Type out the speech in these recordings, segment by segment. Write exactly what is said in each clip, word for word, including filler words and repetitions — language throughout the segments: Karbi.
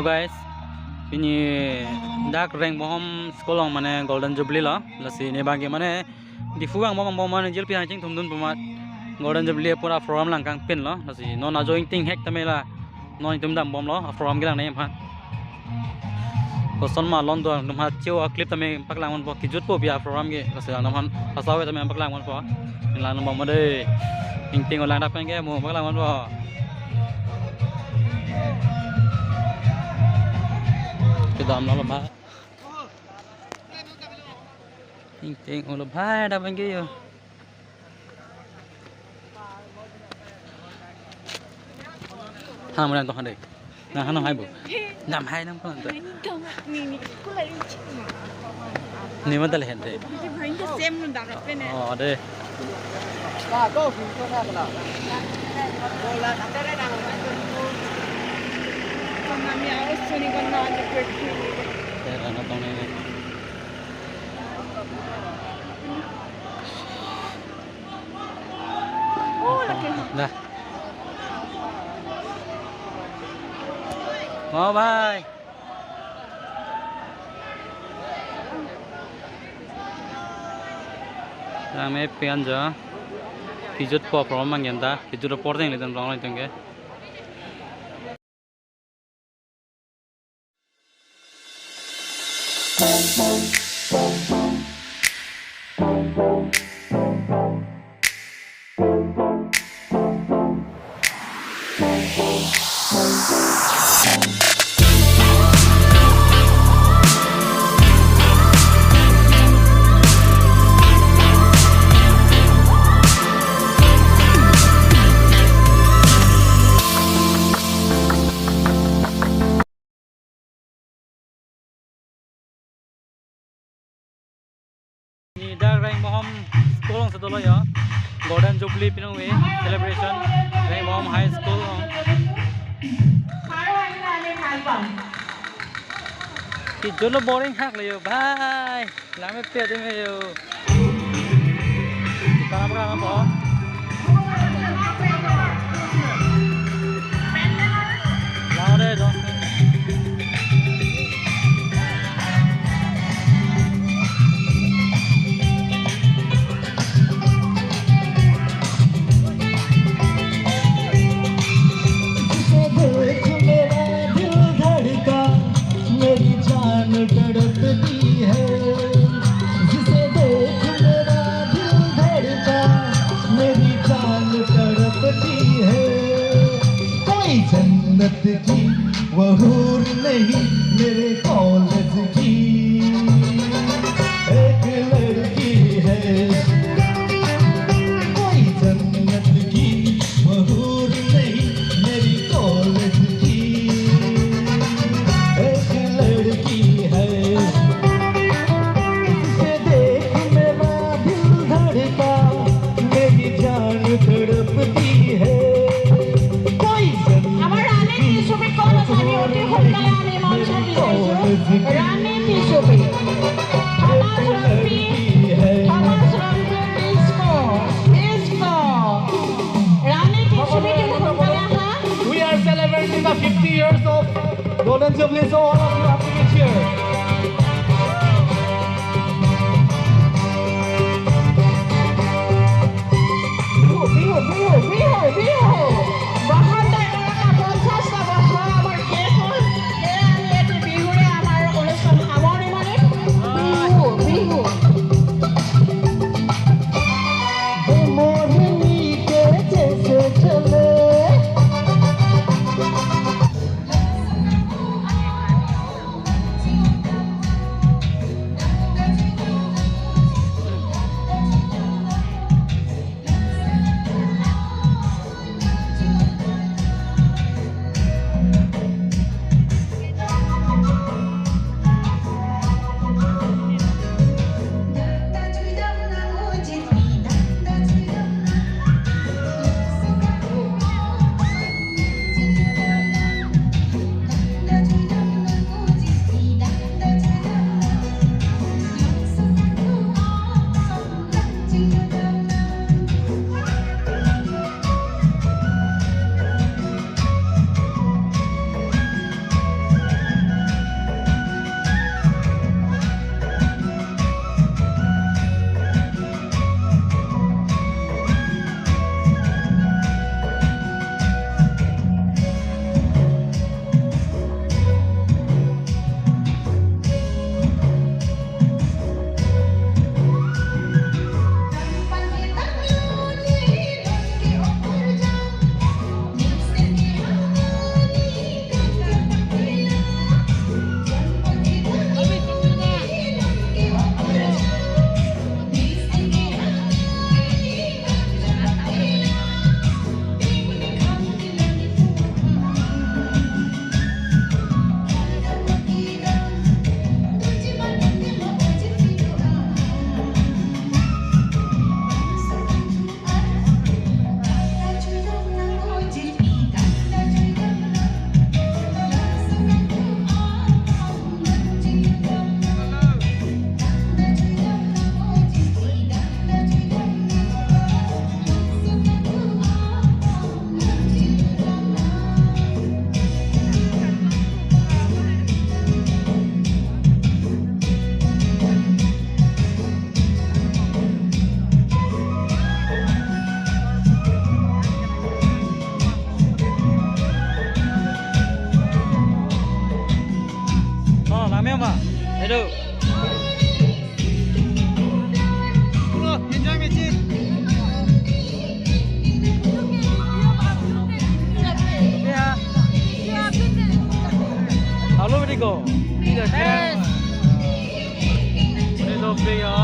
Guys, pini dak Rengbohom School along mane Golden Jubilee lo. Lasi ne bangke mane Diphu angbong angbong mane jirpi hangching thumdun pu amat Golden Jubilee apor a-program lang kangpin lo. Lasi non ajo ingting hek tame la non itum dambomlo, a-program kelang ne aphan. Koson ma lon do atum ha cheu a-clip tame paklang ponpo, kejutpo pi a-program ke, lasi lang aphan pasau tame paklang ponpo. Lang bom dei. Ingting olang dak pen ke mo paklang ponpo. Kedam lo ba. Ingting olo bhai dak pen ke yo. Ha, mo nang to han dei. Nang han hai bo. Nam hai nam ko han dei. Ni ma ta le han dei. Oh, dei. Tera na tong ne. Oh, laki. Dah. Mo bhai. Lang me pian jo. Kejutpo program manggen ta. Kejut apor deng le dan rong le tengke. Ni dak Rengbohom School along si dolo yo. Golden Jubilee pinong ve celebration Rengbohom High School along. Kejutlo, boring hak le yo bhai. Lang me pe atum yo. Tara bra na bo. Lang de do. जिसे देख मेरा दिल धड़का, मेरी जान तड़पती है। जिसे देख मेरा दिल धड़का, मेरी जान तड़पती है। कोई जन्नत की वो हूर नहीं, मेरे कॉलेज की एक लड़की है। कोई जन्नत की वो हूर नहीं, मेरी कॉलेज की एक लड़की है। जिसे देख मेरा दिल धड़का, मेरी जान तड़पती है। कोई जन्नत আমাৰ ৰাণী তিচুপী ক'ত আছে? আমি অতি সোনকালে আমি মঞ্চত বিচাৰিছো। Rani Tisupi. Thomas Rongpi, Thomas Rongpi, please go, please go। Rani Tisupi, তুমি সোনকালে আহা। We are celebrating the fifty years of Golden Jubilee, so all of you have to be here. Bihu, বিহু, বিহু, বিহু, বিহু। বাসন্তী একাদশী পঞ্চাশটা বছৰ আমাৰ কেক হ'ল। এয়া আমি এটি বিহুৰে আমাৰ অনুষ্ঠান সামৰণি মাৰিম। বিহু, বিহু। वो मोरनी के जैसे चले। Oh, langme ma? Hello. Oh, enjoy machine. Ya. Hello, Rico. Yes. Ini lobe ya.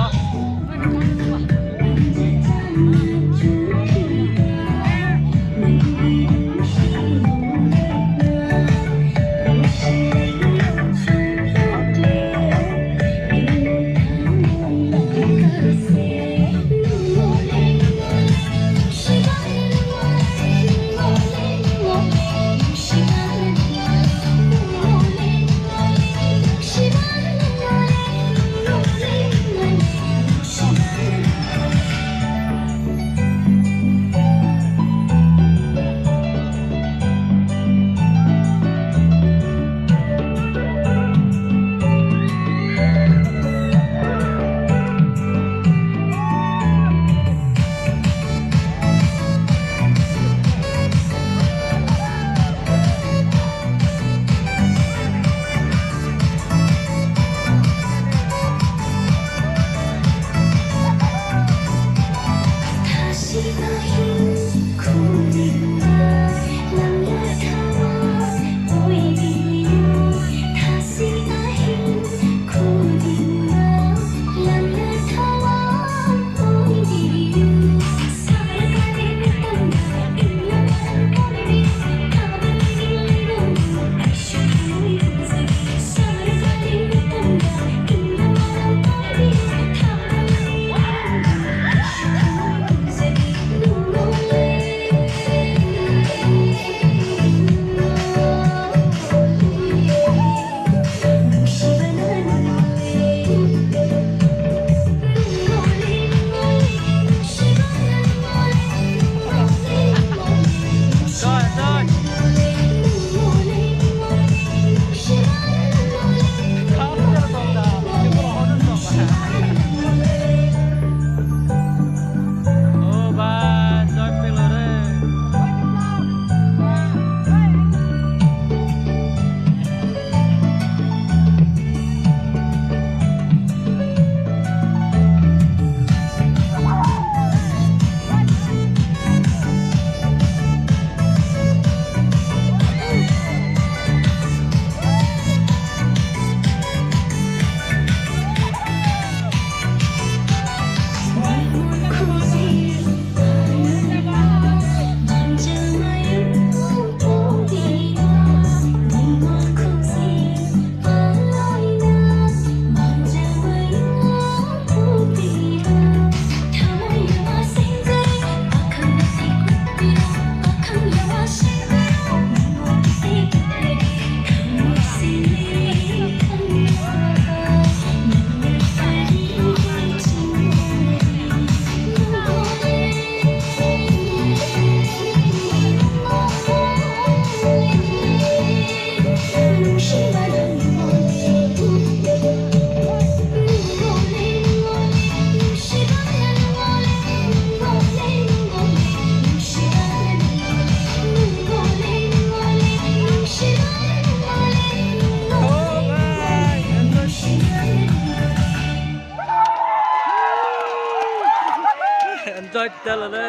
Enjoy dalo le.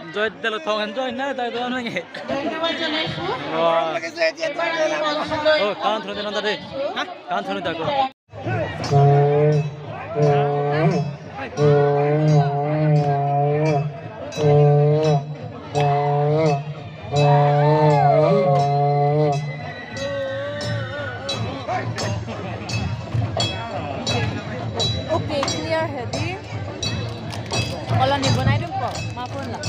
Enjoy dalo, thong enjoy na, dai do nang e. ধন্যবাদ জনাইছো। Wah. এবাৰ আমি মঞ্চলৈ Oh, কাণ ধৰি দিয়ক, দাদা। হা? কাণ ধৰি দিয়ক। Okay, clear hai di. Ola ni banai dun po, ma phone la.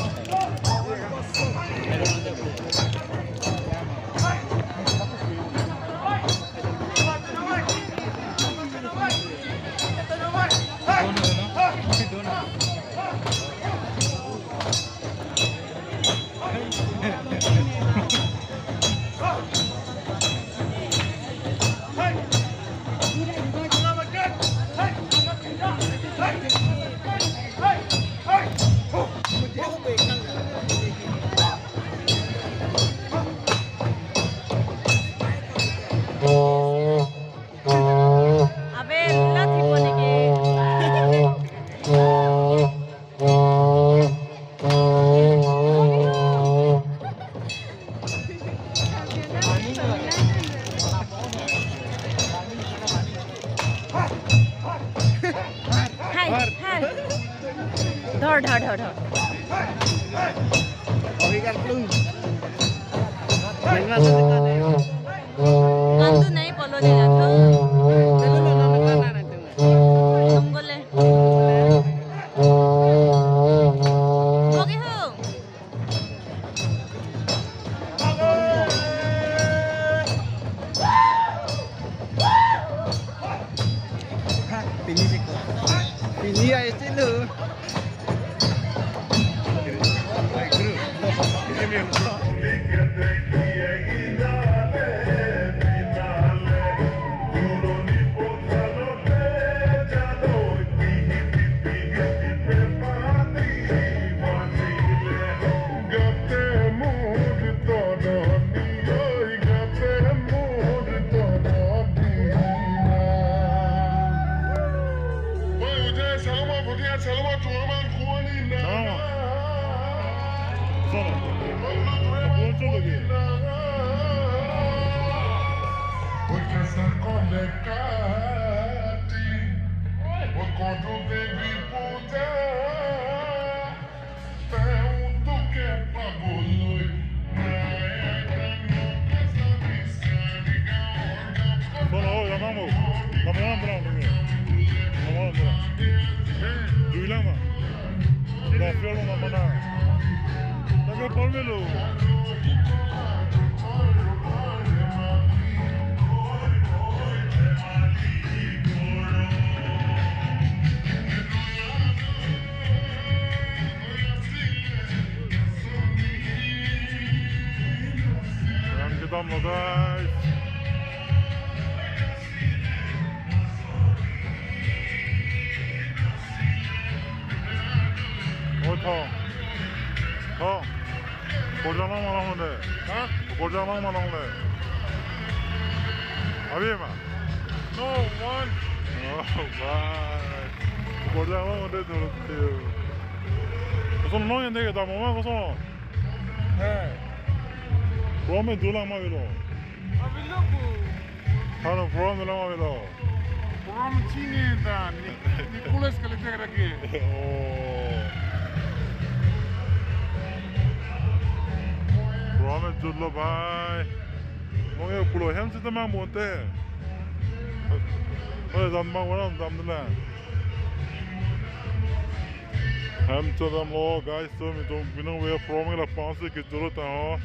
Hal. Dhor, dhor, dhor, dhor. Ohi kan plung. Main mas dekat ni. Kandu nai polo ni la thu. Dulu lo nama mana nanti. Tunggul le. Oke ho. Pini sih kok. Pini aja sih lu. Sono, oh, llamamos. Vamos a entrar, amigo. Vamos a entrar. Juilama. La fiel una mana. Taga palmelo. Ram kedam lo, guys. Oi, Thong. Thong. Korjang long ma longle? Ha? Korjang long ma longle? Abi ma? No, one. Oh, bye. Korjang longle, thurut tiu. Koson long ende kedam ma, koson? He. Program dolang ma avelo? Avelo ko. Halo, program dolang ma avelo? Program chini ta, ni, Nicholas kalite kerake. Oh. Program jutlo, bhai. Mong ye pulo hem sita mang bonte. Oi, jam mang waram jam dela. Hem chodam lo, guys, so mi tum binong we from la pansi ke cholo ta ho.